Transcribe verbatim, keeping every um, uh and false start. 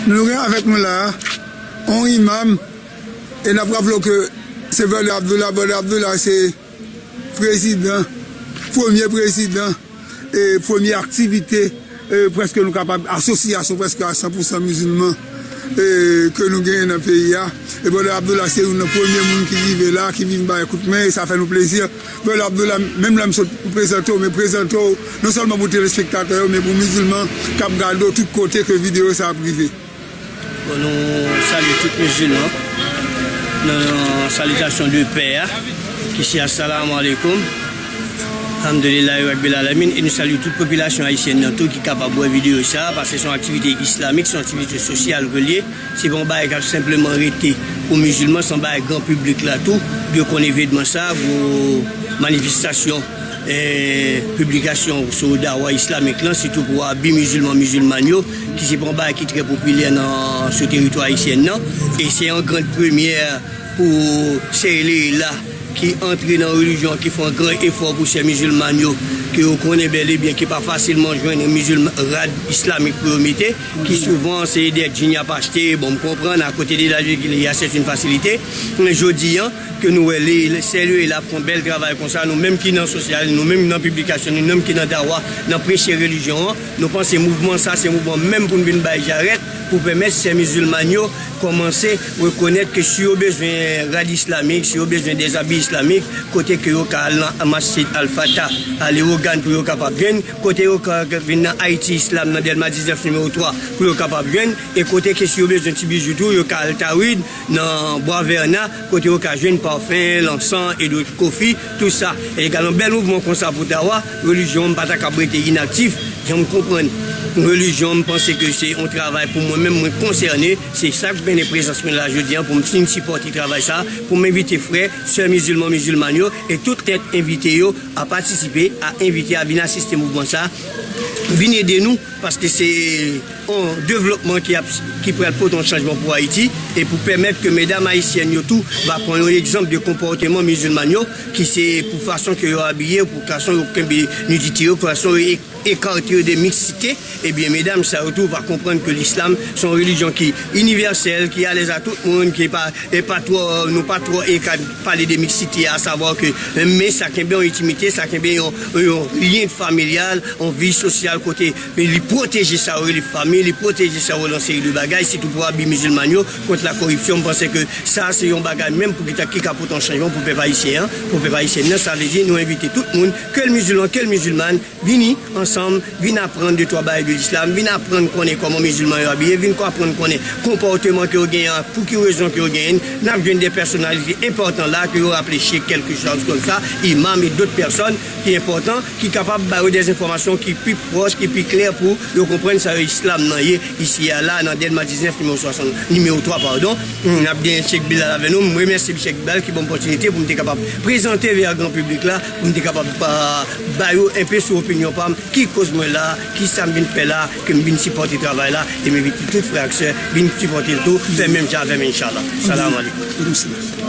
Nou gen avèk nou la a, yon imam, e n ap raple w ke se Brother Abdullah. Brother Abdullah se prezidan, premye prezidan, e premye aktivite, e prèske nou kapab, asosyasyon prèske a san pou san mizilman, e ke nou genyen nan peyi a. E Brother Abdullah se youn nan premye moun ki rive la, ki vin bay kout men, e sa fè nou plezi. Brother Abdullah, menm lè m sot prezante w, men prezante w non sèlman pou telespektatè yo, men pou mizilman k ap gade w tout kote ke videyo sa ap rive. Bon, nou salye tout mizilman nan salitasyon de pè a, ki se Assalamu alaikum, Alhamdulillahi Rabbil Alamin, e nou salye tout popilasyon ayisyèn nan tou ki kapab wè videyo sa a, paske se yon aktivite islamik, se yon aktivite sosyal ke l ye. Se pa yon bagay k ap senpleman rete pou mizilman, se yon bagay gran piblik la tou dwe konn evènman sa a, gwo manifestasyon, eh, piblikasyon sou dawa islamik lan, sitou pou abi mizilman, mizilmàn yo, ki se pa yon bagay ki trè popilè nan, sou teritwa ayisyèn nan. E se yon gran premyè pou sè Leila ki antre nan relijyon, ki fè yon gran efò pou sè mizilmàn yo, ke yo konnen bèl e byen ke pa fasilman jwenn yon mizilman rad islamik pou yo mete, ki souvan se de djin y ap achte. Bon, m konprann, akote de la jodi, il y a certaines facilités. Men jodi a, ke nou wè li, sè Leila ap fè yon bèl travay konsa, nou menm ki nan sosyal, nou menm nan piblikasyon, nou menm ki nan dawa, nan preche relijyon an, nou panse mouvman sa, se mouvman menm pou n vin bay jarèt, pou pèmèt sè mizilmàn yo kòmanse rekonèt ke si yo bezwen rad islamik, si yo bezwen dèzabi islamik, kote ke yo ka al nan Masjid Al Fatah, a Lewogàn pou yo kapab jwenn, kote yo ka vin nan Ayiti Islam, nan Dèlma diznèf nimewo twa, pou yo kapab jwenn, e kote ke si yo bezwen ti bijou tou, yo ka al Tawid, nan Bwa Vèna, kote yo ka jwenn pafen, lansan, edwot kofi, tou sa. E egalman, bèl mouvman konsa pou dawa, relijyon an, m pa ta kab rete inaktif. Jan m konprann relijyon an, m panse ke se yon travay pou mwen menm, mwen konsène. Se sa k mennen prezans mwen la jodi a, pou m vin sipòte travay sa, pou m envite frè, sè mizilman, mizilmàn yo, e tout tèt envite yo a patisipe, a envite, a vin asiste mouvman sa, vin ede nou, paske se yon devlopman ki ap, ki pral pote yon chanjman pou Ayiti, e pou pèmèt ke medam ayisyèn yo tou va pran yon egzanp de konpòteman mizilmàn yo, ki se pou fason ke yo abiye, pou fason yo kenbe nidite yo, pou fason yo e-, ekate yo de miksite. Ebyen, medam sa yo tou va konprann ke lislam se yon relijyon ki inivèsèl, ki alèz a tout moun, ki pa, e pa twò, nou pa twò e ka pale de miksite, a savwa ke, men sa kenbe yon entimite, sa kenbe yon, yon lyen familyal, yon vi sosyal kote li pwoteje sa yo rele fanmi, li pwoteje sa yo rele yon seri de bagay, sitou pou abi mizilmàn yo kont la koripsyon. M panse ke sa se yon bagay menm pou ki ta, ki ka pote yon chanjman pou pèp ayisyen an, pou pèp ayisyèn nan. Sa vle di nou envite tout moun, ke l mizilman, ke l mizilmàn, vini ansanm, vin aprann de twa bagay de lislam, vin aprann konnen kòman mizilman yo abiye, vin aprann konnen konpòteman ke yo genyen an, pou ki rezon ke yo genyen. N ap jwenn de pèsonalite enpòtan la, ke yo raple Sheikh quelque chose comme ça, imam e dòt pèsòn ki enpòtan, ki kapab ba yo de enfòmasyon ki pi pwòch, ki pi klè pou yo konprann sa yo islam nan ye isi a la, nan Dèlma diznèf, nimewo swasant, nimewo twa, padon. N ap gen Sheikh Bilal avè nou. M remèsye Sheikh Bilal ki ban m opòtinite pou m te kapab prezante vè gran piblik la, pou m te kapab ba, ba yo enpe sou opinyon pa m, ki koz mwen la, ki sa m vin fè la, ke m vin sipòte travay la, e m envite tout frè ak sè vin sipòte l tou, fè menm jan avè m, enshallah. Salam aleikoum.